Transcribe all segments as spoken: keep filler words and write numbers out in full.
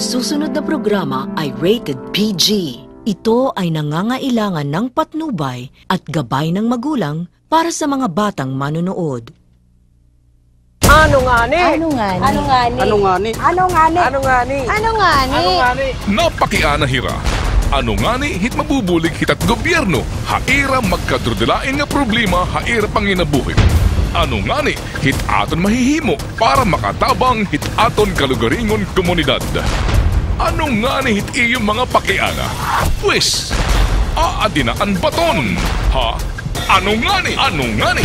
Susunod na programa ay rated P G. Ito ay nangangailangan ng patnubay at gabay ng magulang para sa mga batang manonood. Ano ngani? Ano ngani? Ano ngani? Ano ngani? Ano ngani? Ano ngani? Ano ngani? Ano ngani? Napakiana hira. Ano ngani hit mabubulig hit at gobyerno ha ira magkadurudilain nga problema ha ira panginabuhi? Ano ngani hit aton mahihimo para makatabang hit aton kalugaringon komunidad? Ano ngani hit iyo mga pakiana? Pwes, aadi na an baton, ha? Ano ngani? Ano ngani?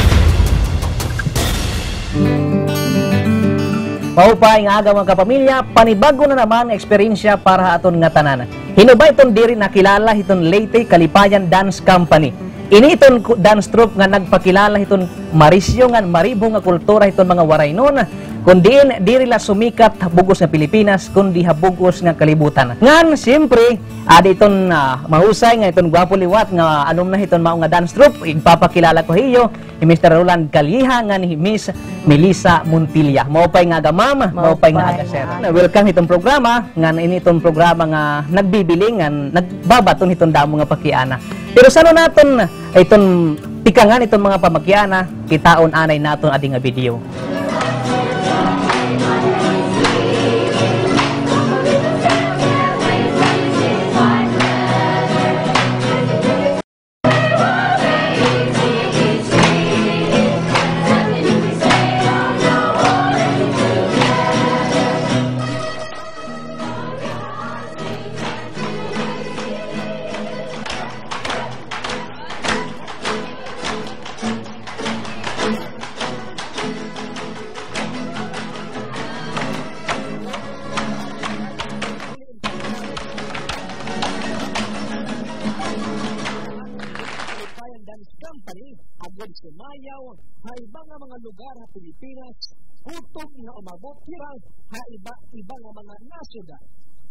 Maupay nga aga, mga kapamilya, panibag-o na naman nga eksperyensya para ha aton ngatanan. Hin-o ba iton diri nakilala hiton Leyte Kalipayan Dance Company? Ini iton ku-, dance troupe nga nagpakilala hiton marisyo ngan maribo nga kultura hiton mga Waraynon, kun diin diri la sumikat ha bug-os nga Pilipinas, kundi ha bug-os nga kalibutan. Ngan, siyempre, adi iton, ah, mahusay nga iton gwapo liwat nga alumna hiton mao nga dance troupe, igpapakilala ko hiyo, hi Mister Roland Calleja ngan hi Miss Melissa Montilla. Maupay nga aga, ma'am. Maupay nga aga, sir. Maupay. Na, welcome hiton programa, ngan ini iton programa nga nagbibiling, ngan nagbabaton hiton damo nga pakiana. Pero san-o naton iton tikangan iton mga pamakiana, kitaon anay naton adi nga video. Kalipayan Dance Company, agod sumayaw ha iba nga mga lugar ha Pilipinas, kutob nga umabot hira ha iba-iba nga mga nasyon.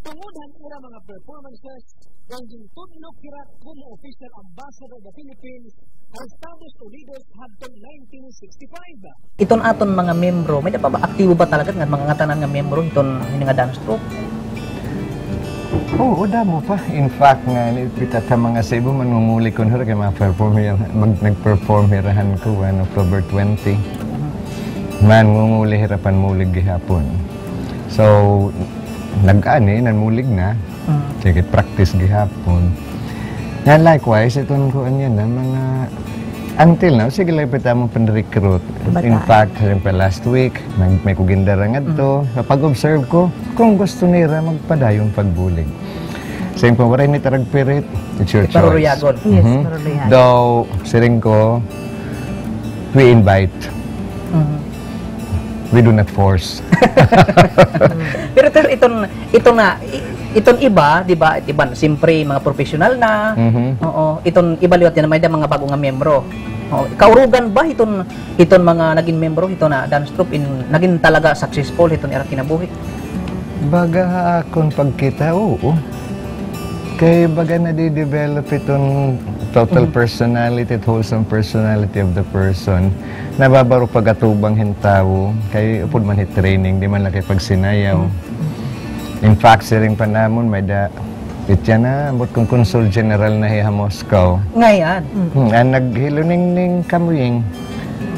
Tungod han ira mga performances, kon gintudlo hira komo official ambassador of the Philippines ha Estados Unidos hadtong nineteen sixty-five. Iton aton mga miyembro, may-ada pa ba, aktibo ba talaga nga mga ngatanan nga miyembro hiton hini nga dance troupe? Oo, damo pa. In fact, nga, ni, kita ta mga Cebu, mangunguli kon hira kay mga perform hira, mag-, nag-perform hira han kuan, October twenty. Mangunguli hira panmulig gihapon. So, nag-ani, nanmulig na. Mm. Sige, practice gihapon. Nga likewise, iton kuan yana, mga, until now, sige la gihap it amon pan-recruit. In fact, halimbawa last week, nag-, may ko gindara ngadto. Mm. Sa pag-observe ko, kon gusto nira, magpadayon pagbulig. Siring pa, waray ni taragpirit, it's your choice. Iparuruyagon. Yes, mhm. Paruruyagon. Though, siring ko, we invite. Mhm. We do not force. Pero iton, iton, iton na, i-, iton iba, di ba, iban, siyempre, mga professional na. Mhm. Oo, iton iba liwat yana, may-ada mga bag-o nga miyembro. Oo, kaurugan ba iton, iton mga nagin miyembro hiton nga dance troupe in, nagin talaga successful hiton ira kinabuhi? Baga ha akon pagkita, oo. Kay baga nade-develop iton total, mhm, personality, wholesome personality of the person. Nababaro pag-atubang hin tawo, kay upod man hi training, di man la kay pagsinayaw. Mhm. In fact, siring pa namon, may-ada, itya na, ambot kon consul general na hiya ha Moscow. Ngay-an. Hmm, an naghiluningning kamuying,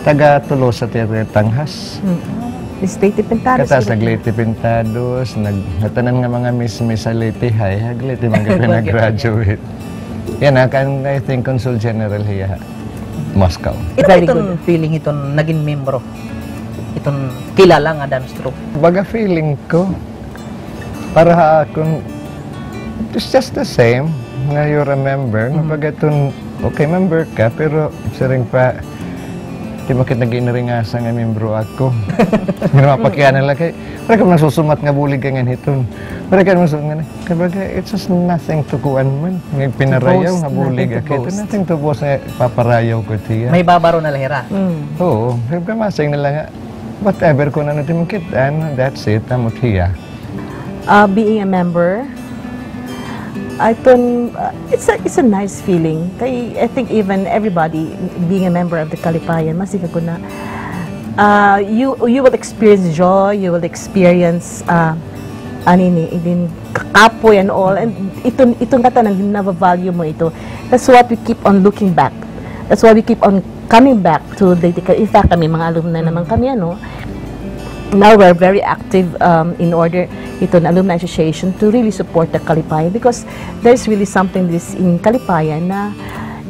taga Tolosa, Tierra Tanghas. Hmm. Miss Leyte Pintados. Kataas, nag-Leyte Pintados, nag-, ngatanan nga mga Miss, Miss ha Leyte High, ha Leyte man gihap nag-graduate. Yana, kan, I think, Consul General hiya ha Moscow. Very good. Ano iton feeling iton nagin miyembro iton kilala nga dance troupe? Baga feeling ko, para ha akon, it's just the same nga you're a member. Mhm. Nga baga iton, okay, member ka, pero siring pa, di ba kit nag-iinringasa nga miyembro ako? Nga mapakiana la kay, waray ka man nasusumat nga bulig ka ngan hiton. Waray ka man nasusumat nga, kay baga, it's just nothing to kuan man. Nga pinarayaw nga bulig ako. Nothing to boast nga paparayaw ko hiya. May babaro na la hira. Mm. Oo, siring pa, masiring na la nga, whatever kon ano it imo kit-an, that's it, amo it hiya. Uh, being a member, I can, uh, it's a, it's a nice feeling. Kay, I think even everybody being a member of the Kalipayan, masiring ko na, uh, you, you will experience joy, you will experience, uh, anini, inin kakapoy and all, and iton, iton ngatanan, nava-value mo ito. That's what we keep on looking back. That's why we keep on coming back to Leyte Cali-, in fact, kami, mga alumni naman kami, ano. Now we're very active, um, in order iton Alumni Association to really support the Kalipayan, because there's really something this in Kalipayan na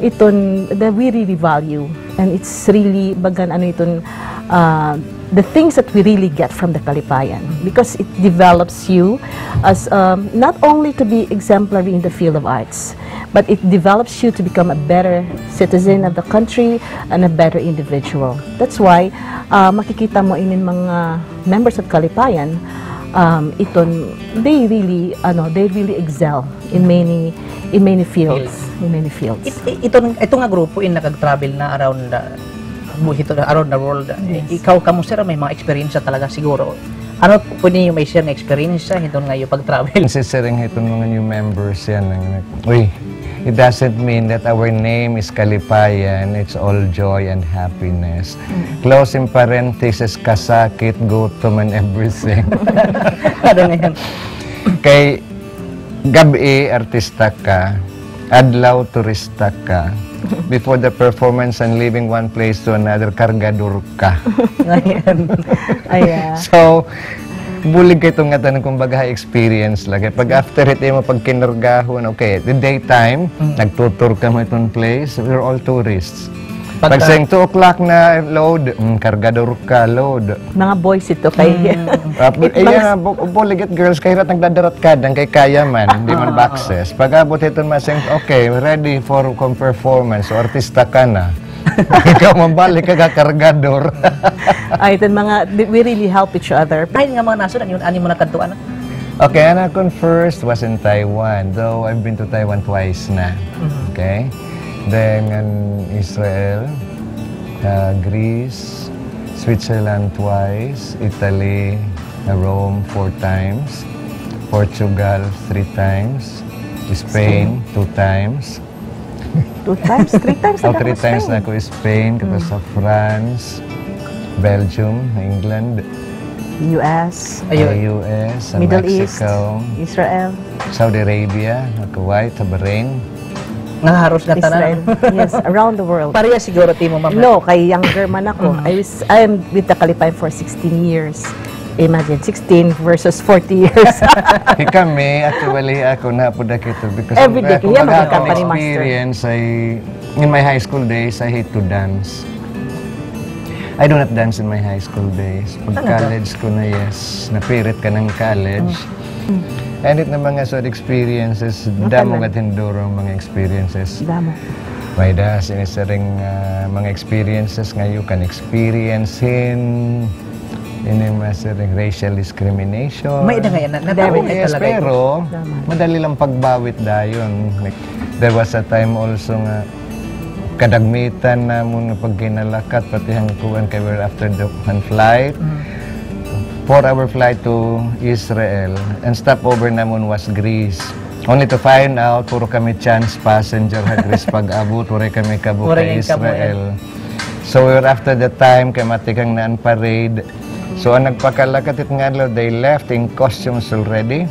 iton, that we really value. And it's really, bagan, ano iton, uh, the things that we really get from the Kalipayan, because it develops you as, um, not only to be exemplary in the field of arts, but it develops you to become a better citizen of the country and a better individual. That's why, uh, makikita mo inin mga members of Kalipayan, um, iton, they really, ano, they really excel in many, in many fields, in many fields. It-, i-, iton, ito nga grupo in nakag-travel na around the, bu-, hito, around the world. Yes. Ikaw, kamo, sir, may mga eksperyensya talaga siguro. Ano pwede niyo may share nga eksperyensya hiton nga iyo pag-travel? Sisiring hiton mga new members yana, uy, it doesn't mean that our name is Kalipayan, it's all joy and happiness. Mm. Closing parenthesis, kasakit, gutom, and everything. Ano na yan? Kay gab-i, artista ka, adlaw, turista ka. Before the performance and leaving one place to another, kargador ka. Ayan. Ayan. So, bulig kay iton ngatanan, kumbaga, experience la. Kay pag after it, imo pagkinargahon, okay, the daytime, nagtutur kamo iton place, we're all tourists. Pag saying two o'clock na, load, mm, kargador ka, load. Mga boys ito kay, ah, iya nga, bu-, bulig it girls, kay hirat nagdadarat kadang kay kaya man, di man boxes. Pag-abot hiton masing, okay, ready for con-, performance, so artista ka na. Ikaw, mabalik ka, kakargador. Ay, iton mga, di-, we really help each other. Ay, nga mga nasod, ano, ano mo nakadtuan? Okay, an akon first was in Taiwan, though I've been to Taiwan twice na. Mhm. Okay? Then, in Israel, uh, Greece, Switzerland twice, Italy, uh, Rome four times, Portugal three times, Spain two times. Two times, three times na ako Spain. Oh, three times na ako Spain, tapos sa France, Belgium, England, U S, uh, U S, sa Middle East, Mexico, Israel, Saudi Arabia, Kuwait, sa Bahrain. Nga haros nga tanan. Israel. Yes, around the world. Pareha siguro timo, ma'am. No, kay younger man ako. Mm. I was, I am with the Kalipayan for sixteen years. Imagine, sixteen versus forty years. Hi kami, actually, ako na po da kito because every day, kaya kumbaga, magkakaroon ka pa ni master. Experience ay, in my high school days, I hate to dance. I do not dance in my high school days. Pag college ko na, yes, napirit ka ng college. Mm. And it na mga sad experiences, damo nga tinduro ang mga experiences. Damo. May da, sinisiring, ah, mga experiences nga you can experience in Ini masiring racial discrimination. May da ngay-an, na, natao na talaga ito. Yes, pero madali lang pagbawit dayon. Like, there was a time also nga kadagmitan namon nga pagkinalakat, pati han kuan kay we're after the, han flight. Mm. Four-hour flight to Israel. And stopover namon was Greece. Only to find out, puro kami chance passenger ha Greece pag-abot, waray kami kabuok ha Israel. So, we were after the time, kay matikang na an parade. So, an nagpakalakat it nga adlaw, they left in costumes already.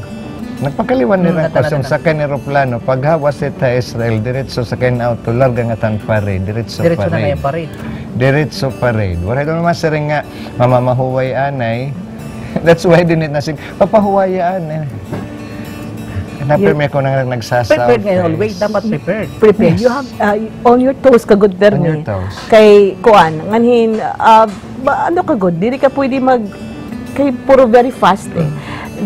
Nagpakaliwan nira an costume, sakay han eroplano. Paghawas hit ha Israel, diretso sakay han auto, larga ngatanan parade, diretso parade. Diretso na ngay-an parade. Diretso parade. Waray daw masiring nga mamamahuway anay. That's why dinhi it nasing papahuway anay. Napirmi ako nang nagsasaw. Prepared ngay-an always. Dapat prepared. Prepared. Yes. You have, uh, on your toes ka gud pirmi. On your toes. Kay kuan, nganhin, uh, ba, ano ka gud, diri ka pwede mag, kay puro very fast eh. Mm.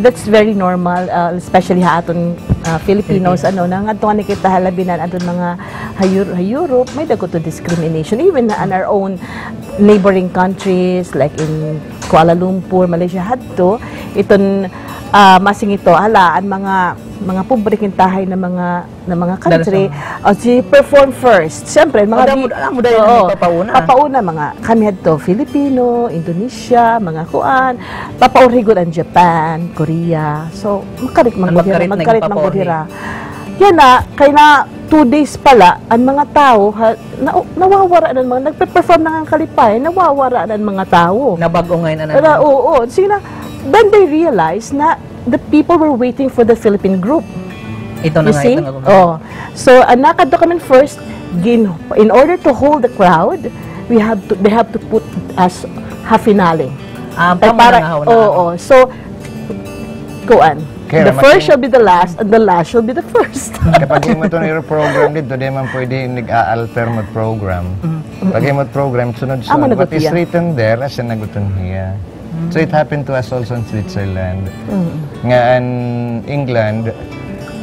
That's very normal, uh, especially ha aton, uh, Filipinos, ano, nangadto ngani kita ha labi na an aton mga ha Euro-, ha Europe, may dako to discrimination. Even on our own neighboring countries, like in Kuala Lumpur, Malaysia, hadto, iton, ah, masing ito, hala, an mga, mga pobre kintahay na mga, na mga country, oh, si perform first. Siyempre, mga, oo, papauna, mga, kami hadto, Filipino, Indonesia, mga kuan, papauri gud an Japan, Korea. So, makarit man gud hira, makarit man gud hira. Yana, kay na two days pa la, an mga tawo, ha, Na, nawawara na an mga, nagpe-perform na nga an Kalipay, nawawara na an mga tawo. Nabag-o ngay-an an mga, oo, sila, then they realize na the people were waiting for the Philippine group. Ito na You nga, see? ito nga. Oh. So, an nakadto kami first, gin-, in order to hold the crowd, we have to, they have to put us ha finale. Ah, Kay kamo para, na nga, una. Oo. So, kuan. Kaya The first mati- shall be the last, and the last shall be the first. Kapag imo to niro program dito, di man pwede nag-a-alter mo program. Mm. Pag imo program, sunod-sunod. Amo na What is gutiya. written there, as in naguton hiya. So it happened to us also in Switzerland. Mm. Nga an England,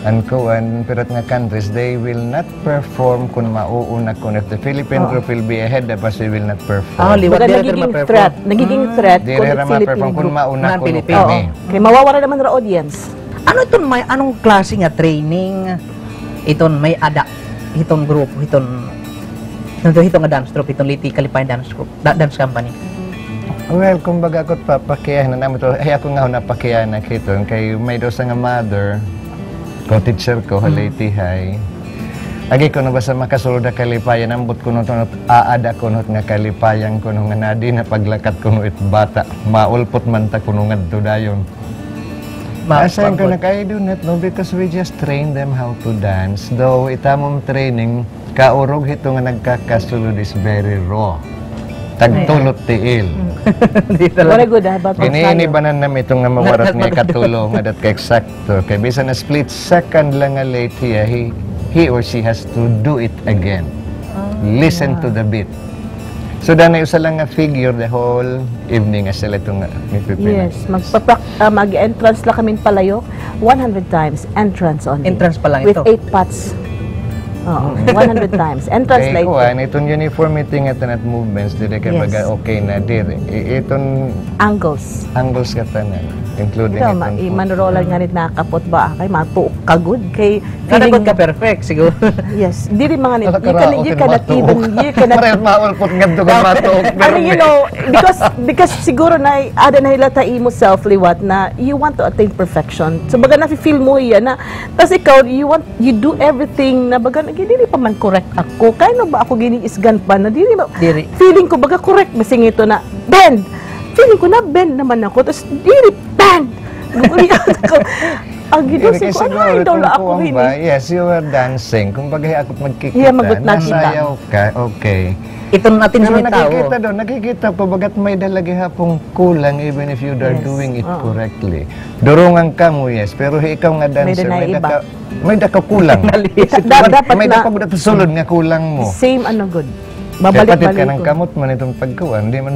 an kuan, pirot nga countries, they will not perform kun mauuna kun if the Philippine Oo. group will be ahead of us, we will not perform. Ah, liwat Baga diri nagiging ma-perform. threat, nagiging Mm. threat Diri kun ra ma-perform Philippine kun group. mauna Mga kun Philippine. kami. Oo. Kay mawawara naman ra audience. Ano iton may, anong klase nga training iton may ada, hiton grupo, hiton, hiton, hiton nga dance troupe, hiton Leyte Kalipayan Dance Group, da-, Dance Company? Well, kumbaga ako papakiyahan na naman to. Ay, ako nga ho napakiyahan na hiton. Kay may dosa nga mother, ko teacher ko, ha Mm. Leyte High. Agi kuno basta makasulod ha kalipayan, ambot kuno to, aada kuno nga kalipayan kuno nga nadi na paglakat kuno it bata. Maulpot man ta kuno ngadto dayon. Ma-, Asya ang pagod. kanak, I do not know because we just train them how to dance. Though it amon training, kaurog hito nga nagkakasulod is very raw. Tagtulot tiil. Mm. Di talaga. Very good, ah, about Ini, ini personal. banan na ito nga mawarat Nagkakasulod. nga katulo nga dat ka eksakto. Kay bisan a split second lang nga late hiya, he, he or she has to do it again. Ah. Listen to the beat. So, danay usa lang nga figure the whole evening as sila itong, ah, may pipinag- Yes, magpaprak-, ah, mag-entrance la kami palayo, one hundred times, entrance only. Entrance pa lang With ito. eight pots. Oo, Mm. one hundred times. Entrance Kay la ito. kuan, itong uniformity nga tanan movements, diri kay Yes. baga okay na, diri. I-, itong Angles. angles ka tanan, including Ito, itong ma-, i-, foot. manurolan nga rin nakapot ba? Kay matuok ka good. Kay Feeling Nanagot ka perfect, siguro. Yes. Diri mga nit-, you can, you cannot even, you cannot Maray, maulpot nga dugan matuok, pero I mean, you know, because, because siguro na, ada na hila ta imo self liwat na you want to attain perfection. So, baga nafe-feel mo iya na, tas ikaw, you want, you do everything na baga, "Nagi, diri pa man correct ako. Kay ano ba ako gini-isgan pa na diri ba?" Diri. Feeling ko, baga correct, basing ito na, bend! Feeling ko na bend naman ako, tas diri, bend! Gugulihan ako. Agi daw, Diri kay siguro, ano siguro daw kung la ako kuwan ba, hini? Yes, you were dancing. Kumbaga, ako magkikita. Iya, magut nakita. Nasayaw ka, okay. Ito natin Pero sa tao. nakikita daw, nakikita ko, bagat may da lagi hapong kulang even if you are Yes. doing it Oo. correctly. Durungan ka mo, yes, pero ikaw nga May dancer, da na may da iba. ka, may da ka kulang. Nalihis. Da-, May, dapat may da na ka sulod nga kulang mo. Same ano, good. Kay Babalik-balik patit ka ng ko. kamot man itong pagkuan, di man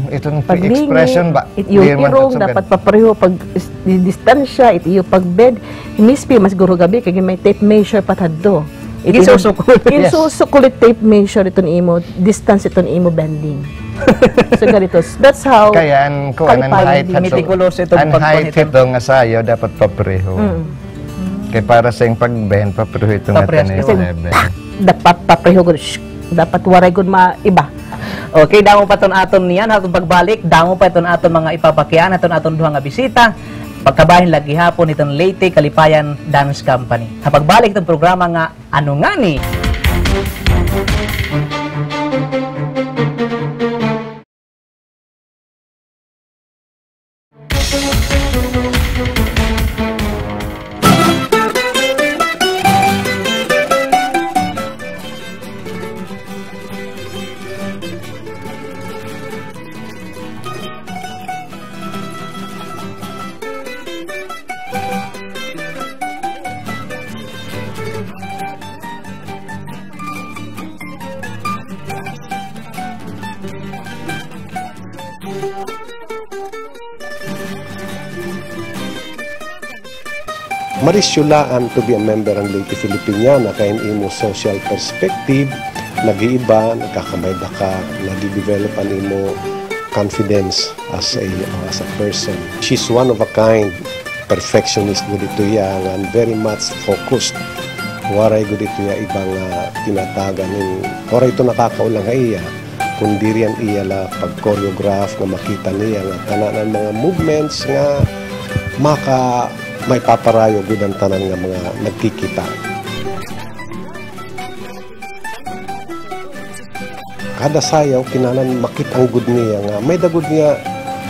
itong Paglingi, expression ba? it-, yung Di man irong, sa sugad. dapat papareho pag is-, di-, distansya, it-, iyo pag-bend. Mispi, mas guro gabi, kay may tape measure pa tadto. It Ginsusukol. imo, ginsusukol it tape measure iton imo, distance iton imo bending. So, ganito. That's how Kaya an kuan, an kalipayan height din. hito, Mitikuloso itong an height pagkuan hito. hito nga sayaw, dapat papareho. Mm. Kay para sa iyang pag-bend, papareho ito nga Paparehas tanan ito. level. Dapat papareho gud. Shh. Dapat waray gud maiba. Okay, damo pa iton aton niyan, ha aton pagbalik, damo pa iton aton mga ipapakiana, iton aton duha nga bisita. Pagkabahin la gihapon hiton Leyte Kalipayan Dance Company. Ha pagbalik hiton programa nga Ano Ngani? Marisyo la an to be a member han Leyte Filipiniana kay an imo social perspective nag-iiba, nagkakamay-ada ka, nagde-develop an imo confidence as a, as a person. She's one of a kind. Perfectionist gud ito hiya, ngan very much focused. Waray gud ito hiya iba nga tinatagan hin, waray ito nakakaulang ha iya, kun diri an iya la pag-choreograph nga makita niya nga tanan an mga movements nga maka-, maipaparayo gud an tanan nga mga nagkikita. Kada sayaw, kinahanglan makit-an gud niya nga may-ada gud niya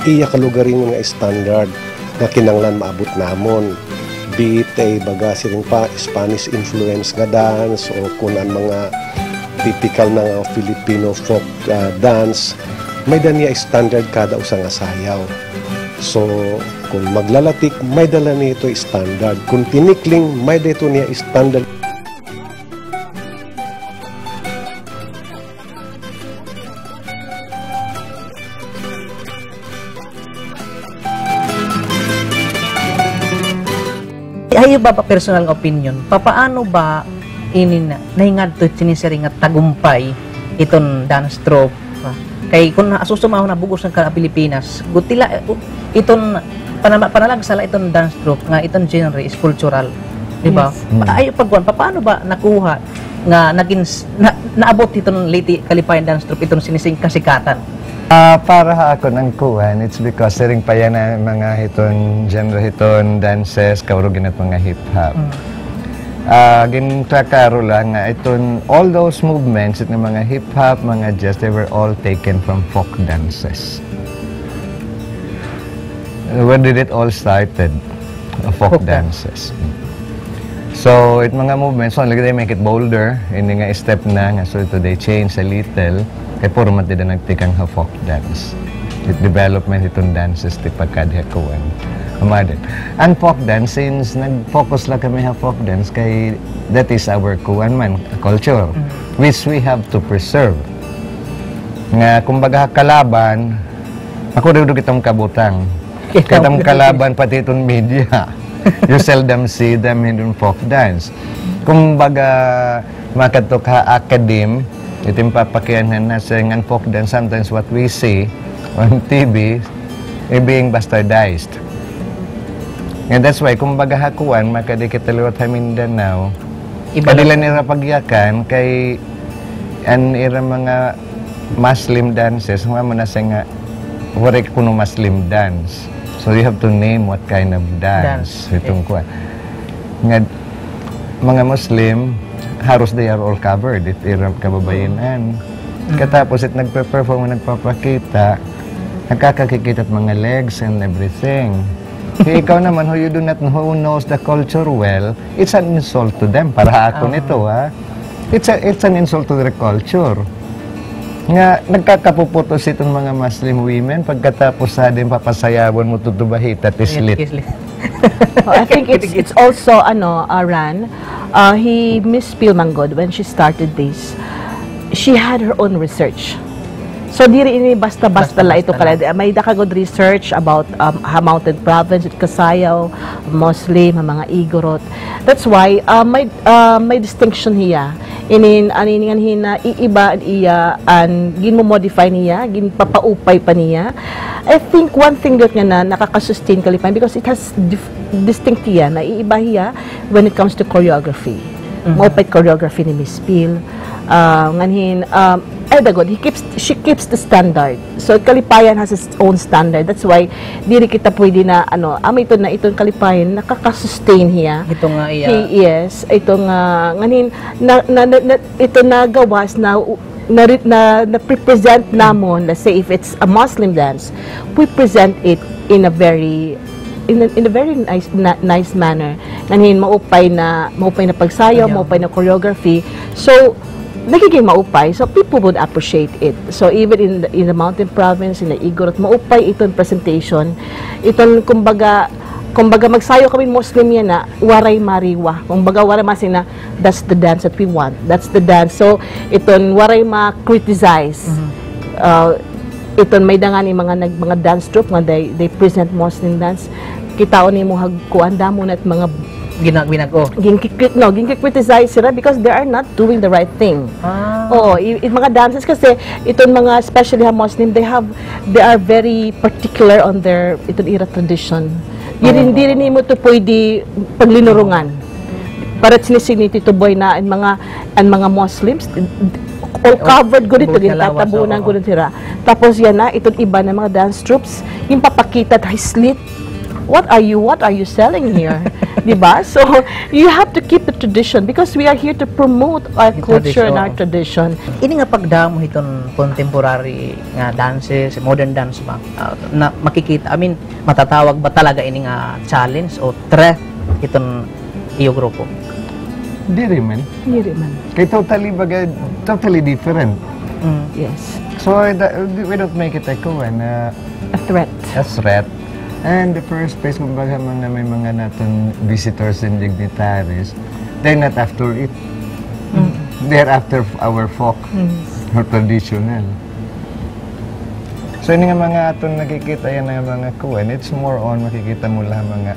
iya kalugaringon nga standard. nga kinahanglan maabot namon. Be it, eh, baga siring pa, Spanish influence nga dance o kun an mga typical na nga Filipino folk, ah, dance, may-ada niya standard kada usa nga sayaw. So, kun maglalatik, may-ada la niya ito standard. Kun tinikling, may-ada ito niya standard. Ha iyo ba, ba personal nga opinion, papaano ba ini na, nahingadto it sinisiring nga tagumpay iton dance troupe? Kay kun asusumaon na bug-os na ka Pilipinas, gutila, iton panama-, panalagsa la iton dance troupe nga iton genre is cultural, di ba? Yes. Mm. Pa-, ayo pagkuan, papaano ba nakuha nga nagin s-, na, naabot hiton Leyte Kalipayan Dance Troupe iton sinisiring kasikatan? Ah, para ha akon an kuan, it's because siring pa yana mga hiton genre hiton dances, kaurog yana it mga hip-hop. Mm. Ah, ginkaklaro la nga iton all those movements, it mga hip-hop, mga jazz, they were all taken from folk dances. Where did it all started? Folk dances. So, it mga movements, so, like, they make it bolder, ini nga step na, nga, so, ito, they change a little, kay puro man it ida nagtikang ha folk dance. It development hiton dances, tipakadi ha kuan. Amada. An folk dance, since nag-focus la kami ha folk dance, kay that is our kuan man, culture, which we have to preserve. Nga, kumbaga, ha Kalaban, ako daw kita kabutang. Kita kalaban pati iton media. You seldom see them in folk dance. Kumbaga, makadto ka ha academe, it im papakianhan na siring an folk dance, sometimes what we see on T V, eh, being bastardized. And that's why, kumbaga ha kuan, makadi kita liwat ha Mindanao, iba la nira pagyakan kay an ira mga Muslim dances, nga man na siya nga, waray kuno Muslim dance. So you have to name what kind of dance. Dance. Itong kuan. Nga, mga Muslim, haros they are all covered, it ira kababayin-an. Mm. Katapos it nagpe-perform, nagpapakita, nakakakikita it mga legs and everything. Kay ikaw naman, who you do not, who knows the culture well, it's an insult to them. Para ha akon ito, ha? It's a, it's an insult to their culture. Nga, nagkakapuputos iton mga Muslim women, pagkatapos ha din papasayawon mo tutubahi, tatislit. Yes, yes. Oh, I think it's, it's also, ano, uh, Ran, uh, hi Miss Pil Manggod, when she started this, she had her own research. So, diri ini basta-basta la ito. Basta-basta la. May-ada ka gud research about, um, ha Mountain Province, it kasayaw, Muslim, ha mga Igorot. That's why, uh, may, uh, may distinction hiya. Inin, an ini ngan hin, uh, iiba an iya, an ginmo-modify niya, ginpapaupay pa niya. I think one thing that nga na, nakaka-sustain Kalipayan because it has dif-, distinct hiya, naiiba hiya when it comes to choreography. Mhm. Maupay choreography ni Miss Pil. Ah, ngan hin, um, ay, dagod, he keeps, she keeps the standard. So, Kalipayan has its own standard. That's why, diri kita pwede na, ano, amo ito na, iton Kalipayan, nakaka-sustain hiya. Ito nga iya. He, yes, ito nga, ngan hin, na, na, na, na, ito na gawas na, na, na, na-represent namon, let's say, if it's a Muslim dance, we present it in a very in a, in a very nice, na, nice manner. Ngan hin maupay na, maupay na pagsayaw, maupay na choreography. So, nagiging maupay. So, people would appreciate it. So, even in the, in the mountain province, in the Igorot, maupay iton presentation. Iton, kumbaga, kumbaga, magsayaw kami Muslim yana, waray mariwa. Kumbaga, waray masina, that's the dance that we want. That's the dance. So, iton, waray ma-criticize. Mhm. Uh, Iton may-ada ngani mga nag-, mga dance troupe nga they, they present Muslim dance. Kitaon nimo ha kuan, damo na it mga gina-, ginag-o. Ginki-, no, ginki-criticize sila because they are not doing the right thing. Ah. Oo, i-, i-, mga dances kasi iton mga, especially ha Muslim, they have, they are very particular on their, iton ira tradition. Diri, diri nimo to pwede paglinurungan. Para sini-, sinitituboy na an mga, an mga Muslims, all covered gud ito, gintatabunan gud ito sira. Tapos yana, iton iba na mga dance troupes, ginpapakita it hislit. "What are you, what are you selling here?" Di ba? So, you have to keep the tradition because we are here to promote our culture and our tradition. Ini nga pagdamo hiton contemporary nga dances, modern dance ba, ah, na makikita, I mean, matatawag ba talaga ini nga challenge o threat hiton iyo grupo? Diri man. Diri man. Kay totally baga, totally different. Mm. Yes. So, eh, da-, we don't make it a kuan, uh, a threat. A threat. And the first place, kumbaga, mga, may mga naton visitors and dignitaries, they're not after it. Mm. They're after our folk, mm, or traditional. So, ini nga mga aton nakikita, yana nga mga kuan, it's more on makikita mo la mga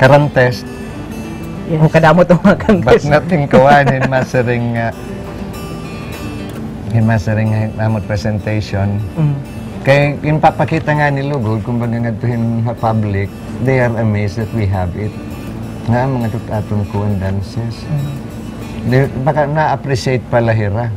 karantes. Yes. O, kadamo to mga karantes. But nothing kuan, hin masiring nga, hin masiring nga amon presentation. Mm. Kay, ginpapakita ngani lugod, kumbaga ngadto hin ha public, they are amazed that we have it. Nga, mga tut-, aton kuan dances. Mm. Di, baka na-appreciate pa la hira.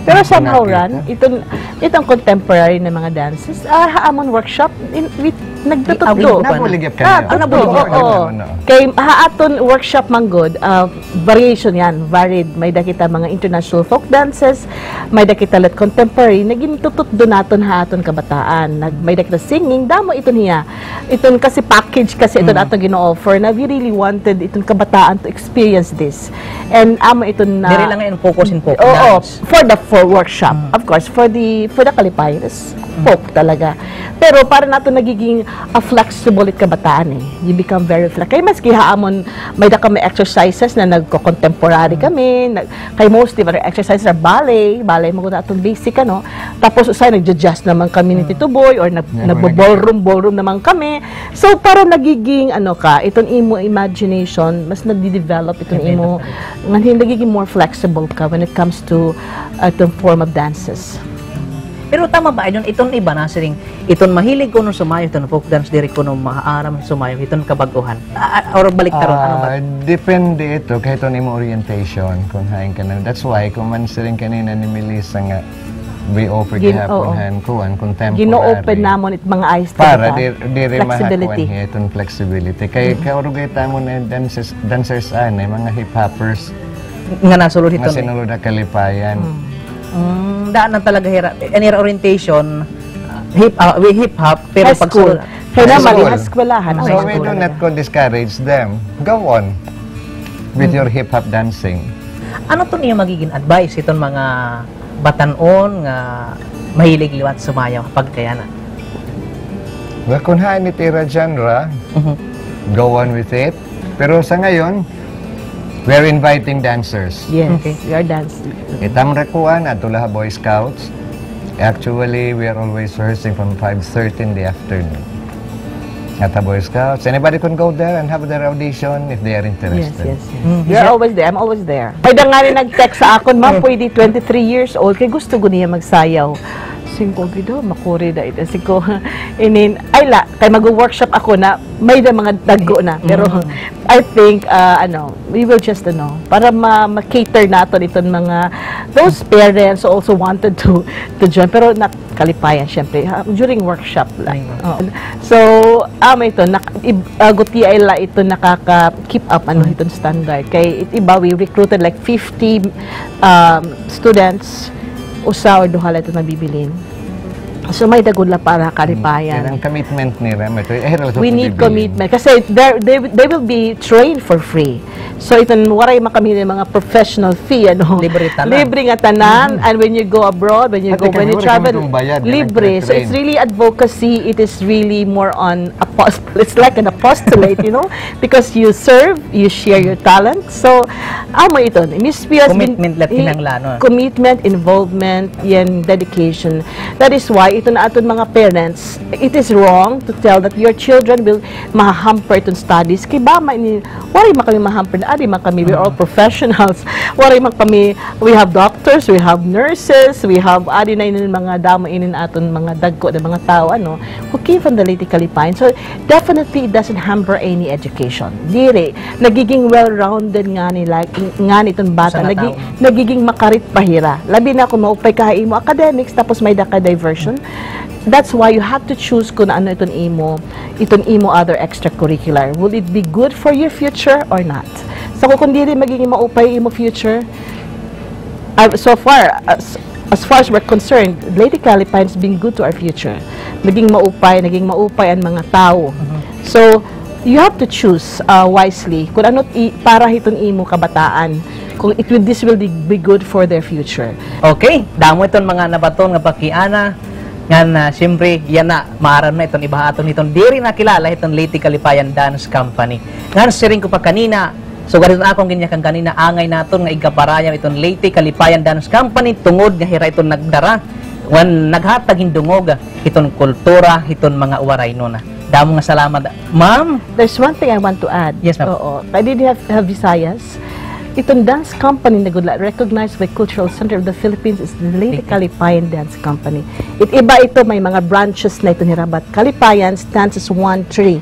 Pero somehow, Ran, iton, iton contemporary na mga dances, ah, ha amon workshop, in, with, nagtututdo. Nabuligya kami. Ah, tutdo, oo. Kay ha aton workshop man gud, ah, variation yan, varied. May-ada kita mga international folk dances, may-ada kita la contemporary, nga gintututdo naton ha aton kabataan. Nag-, may-ada kita singing, damo iton hiya. Iton kasi package kasi iton aton gino-offer na we really wanted iton kabataan to experience this. And amo iton na diri lang in focus in folk dance. Oo, for the, for workshop. Mm. Of course, for the, for the kalipayan, is folk talaga. Pero para naton nagiging, ah, flexible it kabataan eh. You become very flexible. Kay maski ha amon, may-ada kami exercises na nagko-contemporary kami, nag-, kay mostly, mga exercises are ballet, ballet man gud aton basic, ano. Tapos, usahay, nagja-jazz naman kami ni Tito Boy, or nag-, nagbo-ballroom, ballroom naman kami. So, para nagiging, ano ka, iton imo imagination, mas nadidevelop iton imo, nganhi nagiging more flexible ka when it comes to, uh, iton form of dances. Pero tama ba, iton, iton iba nasiring, iton mahilig kuno sumayaw, iton folk dance, diri kuno maaram sumayaw, iton kabag-ohan? Ah, ah, or baliktaron, ano ba? Ah, depende ito, kay iton imo orientation, kon hain ka na. That's why, kon man siring kanina ni Melissa nga, we offer gihapon han kuan, contemporary. Gino-open namon it mga eyes to the flexibility. Para di-, diri mahakuan hiya iton flexibility. Kay kaurog it amon nga dancers, dancers anay, mga hip-hoppers. Nga nasulod hiton. Nga sinulod ha kalipayan. Mm, daan na talaga hira, an ira orientation, hip, ah, we hip-hop, pero pagsulod. High school. Kay normally, ha eskwelahan. So we do not discourage them. Go on with your hip-hop dancing. Ano iton iyo magiging advice hiton mga batan-on nga mahilig liwat sumayaw ha pagkayana? Well, kon hain it ira genre, go on with it. Pero sa ngayon, we are inviting dancers. Yes, we are dancing. It amon ra kuan, adto la ha Boy Scouts. Actually, we are always rehearsing from five thirty in the afternoon. At the Boy Scouts, anybody can go there and have their audition if they are interested. Yes, yes, yes. We are always there. I'm always there. May-ada ngani nag-text sa akon, "Ma'am, pwede, twenty-three years old, kay gusto gud niya magsayaw." Siring ko, "Gid, makuri da ito." Siring ko, inin, ay la, kay mag-workshop ako na, may-ada mga dagko na. Pero, I think, uh, ano, we will just, ano, para ma-, ma-cater naton iton mga, those parents who also wanted to, to join. Pero na-, kalipayan, syempre, ha, during workshop la. Oo. So, amo ito, nak-, ib-, ah, gutiay la ito nakaka-keep up, ano, hiton standard. Kay it iba, we recruited like fifty, um, students, usa or duha la ito nabibilin. So, may-ada gud la para kalipayan. Kay an commitment nira, may-ada, eh, relative. We need commitment. Kasi they, they, they will be trained for free. So, iton waray man kami hin mga professional fee, ano? Libre tanan. Libre nga tanan. And when you go abroad, when you go, when you travel, libre. So, it's really advocacy. It is really more on apost-, it's like an apostolate, you know? Because you serve, you share your talent. So, amo iton. Miss P has been, commitment la it kinahanglan, no? Commitment, involvement, and dedication. That is why, iton aton mga parents, it is wrong to tell that your children will maha-hamper iton studies. Kay ba man ini, waray man kami maha-hamper, adi man kami, we're all professionals. Waray magpami-, we have doctors, we have nurses, we have, adi na inin mga damo inin aton mga dagko na mga tawo, ano, who came from the Leyte Kalipayan. So, definitely, it doesn't hamper any education. Diri, nagiging well-rounded ngani, like, ngani iton bata, nagi-, nagiging makarit pa hira. Labi na kon maupay ka ha imo academics, tapos may-ada ka diversion. That's why you have to choose kon ano iton imo, iton imo other extracurricular. Will it be good for your future or not? So, kon diri magiging maupay imo future, uh, so far, as, as far as we're concerned, Leyte Kalipayan has been good to our future. Naging maupay, naging maupay an mga tawo. Mhm. So, you have to choose, uh, wisely kon ano i-, para hiton imo kabataan, kung it will, this will be, be good for their future. Okay, damo iton mga nabaton nga bakiana, ngan, ah, siyempre, yana, maaram na iton iba ha aton hiton diri nakilala hiton Leyte Kalipayan Dance Company. Ngan siring ko pa kanina, sugad hiton akon ginyakan kanina, angay naton nga igkaparayam iton Leyte Kalipayan Dance Company tungod nga hira iton nagdara, wan, naghatag hin dungog hiton kultura hiton mga Waraynon. Damo nga salamat, ma'am. There's one thing I want to add. Yes, ma'am. Oo. Kay didi ha, ha Visayas, iton dance company na gud la, recognized by Cultural Center of the Philippines, is the Leyte Kalipayan Dance Company. It iba ito, may mga branches na iton hira, but Kalipayan stands as one tree.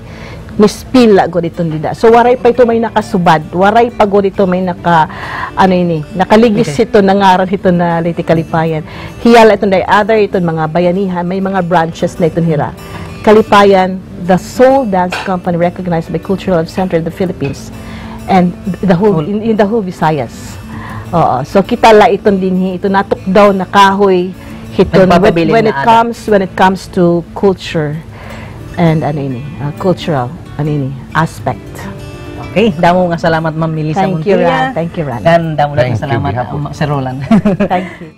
Mispil la gud iton dida. So, waray pa ito may nakasubad, waray pa gud ito may naka-, ano ini, nakaligis hiton nga ngaran hiton na Leyte Kalipayan. Hiya la iton, the other iton mga bayanihan, may mga branches na iton hira. Kalipayan, the sole dance company recognized by Cultural Center of the Philippines and the whole, in, in the whole Visayas. Oo. So, kita la iton dinhi, iton natukdaw na kahoy hiton when, when it comes, when it comes to culture and ano ini, ah, cultural, ano ini, aspect. Okay, damo nga salamat, Ma'am Melissa Montilla. Thank you, Ran. Thank you, Ran. Ngan damo nga salamat, Sir Roland. Thank you.